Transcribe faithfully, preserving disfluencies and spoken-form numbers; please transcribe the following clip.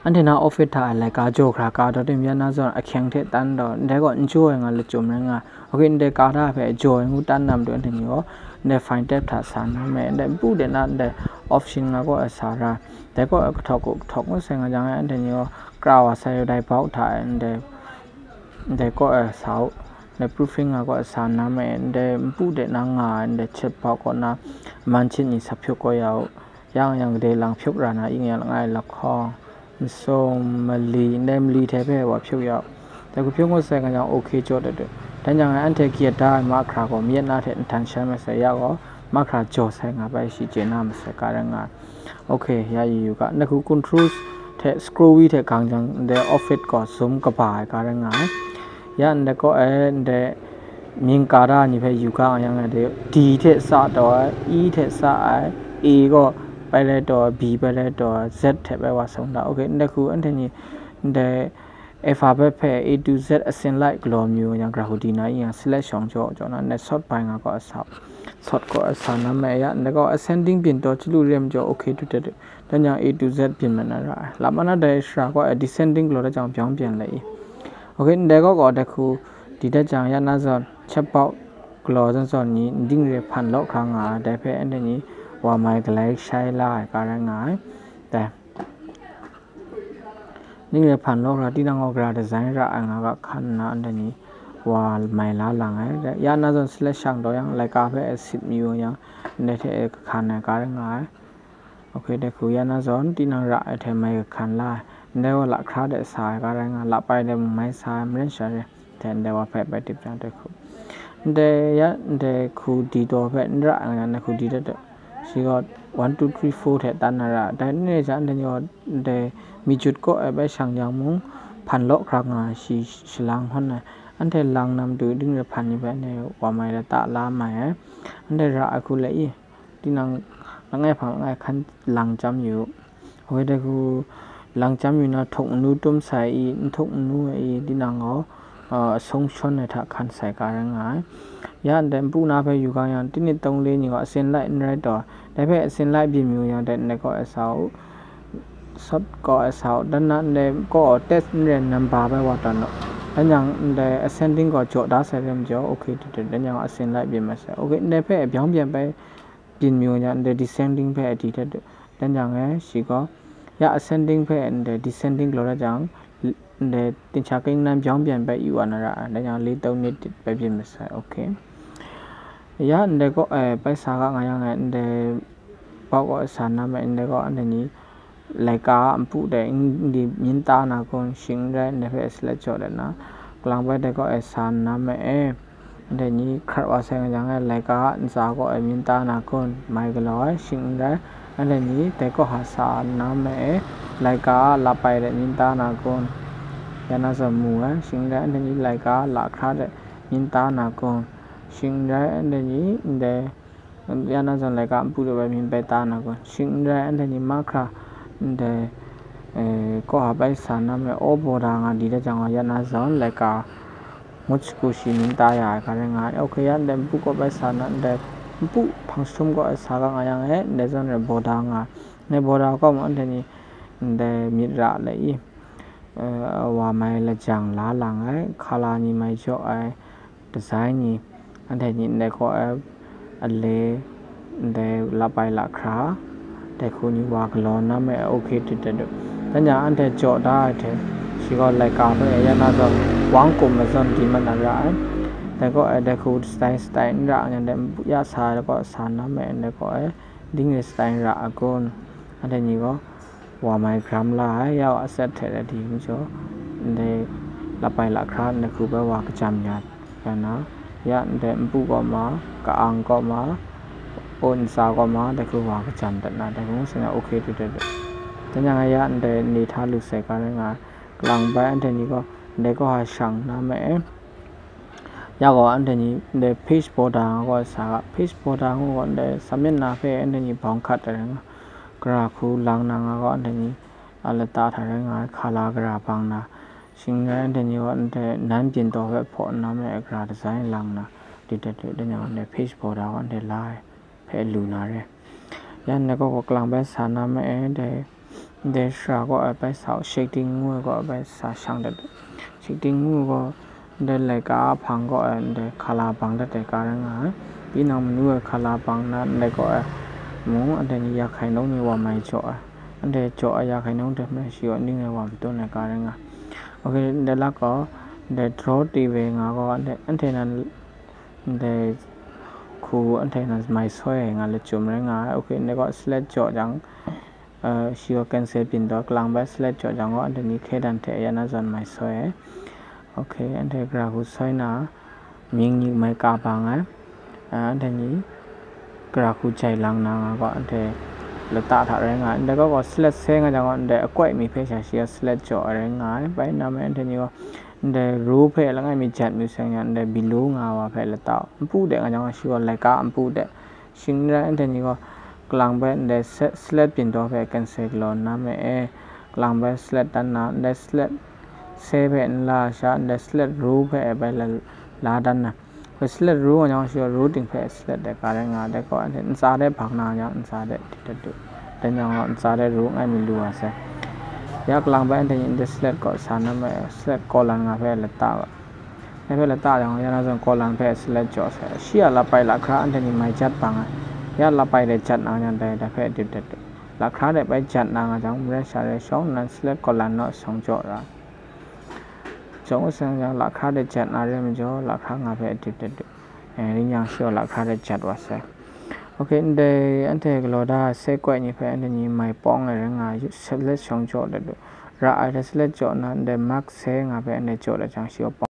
Anhte na office hta e laika jaw hkra ka daw tim ya na zawn ahkyeng hte tan daw, ndai gaw n jaw ai nga lachyum rai nga. Ok, ndai ka da hpe jaw ai ngu tan na matu anhte ni gaw, ndai fine type hta sa na me, ndai npu de na ndai option nga gaw e sa ra. Dai gaw e kahtawk ku, kahtawk ngu sai nga jang e, anhte ni gaw kra wa sai dai bawk hta e ndai, ndai gaw e sa u. Ndai proofing nga gaw e sa na me, ndai npu de na nga ai, ndai chet bawk gaw na man chin ni sa hpyuk gaw ya u. Yang yang gade lang hpyuk ra na, ing yang langai lahkawng, masum, mali, ndai mali hte hpe wa hpyuk ya u. Dai hku hpyuk ngut sai nga yang, ok jaw dat u. Dan yang e anhte kayat da ai mahkra gaw mayat na hte nhtan shan masai ya gaw, mahkra jaw sai nga bai shi chye na masai ka rai nga ai. Ok, ya yu yu ga. Ndai hku controls hte scroll wheel hte gang jang, ndai office gaw zoom kaba ai ka rai nga ai. Ya ndai gaw e, ndai mying ka da ni hpe yu ga nga yang, ndai D hte sa taw ai, E hte sa ai, A gaw bai lai taw ai, B bai lai taw ai, Z hte bai wa sung da. Ok, ndai hku anhte ni ndai alphabet hpe A to Z asin lai galaw mayu yang, gra hku di na i yang, select shawng jaw jaw na, ndai sort by nga gaw e sa, sort gaw e sa na me ya, ndai gaw ascending byin taw chyalu re majaw, ok tu dat u. Dan yang A to Z byin mat na ra ai. Lap mat na dai shara gaw e descending galaw dat jang, byawng byin lai i. Ok, ndai gaw gaw dai hku di dat jang, ya na zawn, chet bawk galaw zawn zawn ni, nding re hpan law hkra nga ai, dai hpe anhte ni wa mai galai shai la ai ka rai nga ai. Dai nding re hpan law hkra, tinang gaw gra design ra ai nga ga hkan nna, anhte ni wa mai la lang ai. Dai ya na zawn, select shang taw yang, laika hpe e sit mayu yang, ndai hte e kahkan ai ka rai nga ai. Ok, dai hku ya na zawn, tinang ra ai hte mai kahkan la ai. Ndai gaw lahkra de sa ai ka rai nga, lahpai de mung mai sa ai, maren sha re hte ndai wa hpe bai tip jang dai hku. Ndai ya, ndai hku di taw hpe n ra ai nga, ndai hku di dat dat. Shi gaw one, two, three, four hte tan na ra ai. Dai n re jang, ndai ni gaw ndai mi jut kaw e bai shang yang mung, hpan law hkra nga ai, shi shalang hkawn ai. Anhte lang na matu, nding re hpan ni hpe anhte wa mai lata la mai ai. Anhte ra ai hku le i, tinang langai hpang langai hkan lang chyam yu u. Woi dai hku lang chyam yu na, htuk manu tum sai i, n htuk manu ai i, tinang gaw, a, asung shawn ai hta hkan sai ka rai nga ai. Ya ndai npu na hpe yu gang yang, tinit tawng le ni gaw asin lai n rai taw, dai hpe asin lai byin mayu yang, dai ndai gaw e sa u, sawt gaw e sa u, dan na ndai gaw test n rai namba bai wa tawn u. Dan yang ndai ascending gaw jaw da sai re majaw, ok, dai, dai, dan yang asin lai byin mat sai. Ok, ndai hpe byawng byin bai byin mayu yang, ndai descending hpe di dat u. Dan yang e shi gaw, ya ascending hpe ndai descending galaw dat jang, ndai dinghta kaning nan byawng byin bai yu wa na ra ai. Dan yang le tau nit dit bai byin mat sai. Ok. Ya ndai gaw, eh, bai sa ga nga yang e, ndai bau gaw sa na me, ndai gaw anhte ni laika a npu dai n-, n-, di myin ta na kun, shing n rai, ndai hpe select jaw dat na, kalang bai dai gaw e sa na me e. Anhte ni hkrat wa sai nga jang e, laika a ntsa gaw e myin ta na kun, mai galaw ai, shing n rai. Anhte ni dai kaw ha sa na me e, laika a lapai de myin ta na kun, ya na zawn mu ai, shing n rai. Anhte ni laika a lahkra de myin ta na kun, shing n rai. Anhte ni ndai ya na zawn laika a npu de bai myin bai ta na kun, shing n rai. Anhte ni mahkra ndai, eh, kaw ha bai sa na me, o border nga di dat jang gaw, ya na zawn laika ngut shagu shi myin ta ya ai hkra rai nga ai. Ok, ya ndai npu kaw bai sa na, ndai npu hpang jahtum kaw e sa ga nga yang e, ndai zawn rai border nga ai. Ndai border kaw mung anhte ni ndai myit ra le i, eh, wa mai lajang la lang ai, hkala ni mai jaw ai, design ni, anhte ni ndai kaw e ale, ndai lapai lahkra, dai hku ni wa galaw na me, ok, dut dat u. Dan jang anhte jaw da ai hte, shi gaw laika hpe ya na zawn, wang kum mazawn di mat na ra ai. Dai kaw e dai hku style style n ra ai, ndai ya sa ai kaw sa na me, ndai kaw e ding re style n ra ai kun, anhte ni gaw wa mai gram la ai, ya wa aset hte rai di majaw, ndai lapai lahkra ndai hku bai wa kajam ya, ya na, ya ndai npu kaw ma, ka-ang kaw ma, o ntsa kaw ma, dai hku wa kajam dat na, dai hku ngu sa na, ok, dut dat u. Dan yang e ya ndai ni hta lu sai ka rai nga ai, kalang bai anhte ni gaw ndai kaw ha shang na me e. Ya gaw anhte ni ndai page border nga gaw sa ga, page border ngu gaw ndai submit na hpe anhte ni bawng hkat ai rai nga, gara hku lang na nga gaw anhte ni a lata hta rai nga ai, hkala gara bang na, shing n rai, anhte ni gaw ndai nan byin taw hpe hpaw nna me ai gara design lang na, dut dat u, dan yang ndai page border gaw anhte la ai hpe lu na re. Ya ndai kaw kalang bai sa na me e, dai Ndai shara kaw ai bai sa u, shakting ngu ai kaw ai bai sa shang dat u. Shakting ngu ai gaw, ndai laika a hpang kaw ai ndai hkala bang dat ai ga rai nga ai. Tinang manu ai hkala bang na ndai kaw ai mung, anhte ni ya hkai nung ni wa mai jaw ai. Anhte jaw ai ya hkai nung hte hpe shi gaw ning ai wa matun ai ga rai nga ai. Ok, ndai lak gaw, ndai draw ti we nga gaw, anhte, anhte nan, ndai hku anhte nan mai soi ai nga lachyum rai nga ai. Ok, ndai gaw select jaw jang, uh, shi gaw cancel byin taw, kalang bai select jaw jang gaw, anhte ni hkye dan hte ya na zawn mai soi ai. Ok, anhte gara hku soi na, mying ni mai ka bang ai. Uh, anhte ni gara hku jai lang na nga gaw, anhte lata hta rai nga ai. Ndai gaw gaw select se nga jang gaw, ndai akoi mi hpe sha shi gaw select jaw ai rai nga ai. Bai na me anhte ni gaw, ndai row hpe langai mi jat mi seng yang, ndai below nga wa hpe lata npu de nga jang gaw, shi gaw laika npu de. Shing n rai, anhte ni gaw kalang bai ndai se-, select byin taw hpe cancel galaw nna me e, kalang bai select dan na, ndai select se hpe n la sha, ndai select row hpe e bai la, la dan na. Hpe select row nga jang shi gaw row ting hpe select ai ga rai nga ai, dai gaw anhte ntsa de bang na jang ntsa de tit dat u. Dan jang gaw ntsa de row ngai mi lu wa sai. Ya kalang bai anhte ni ndai select kaw sa na me, select column nga hpe lata ga. Dai hpe lata jang gaw, ya na zawn column hpe select jaw sai. Shi a lapai lahkra anhte ni mai jat bang ai. Ya lapai de jat na jang dai, dai hpe dip dat u. Lahkra de bai jat na nga jang, marai sha rai shawng nnan select column naw shawng jaw ra. Jawng u seng jang lahkra de jat na re majaw, lahkra nga hpe dip dat u. Eh, ring yang shi gaw lahkra de jat wa sai. Ok, ndai anhte galaw da ai se koi ni hpe anhte ni mai pawng ai rai nga ai, select shawng jaw dat u. Ra ai hte select jaw nna, ndai mark se nga hpe anhte jaw dat jang shi gaw pawng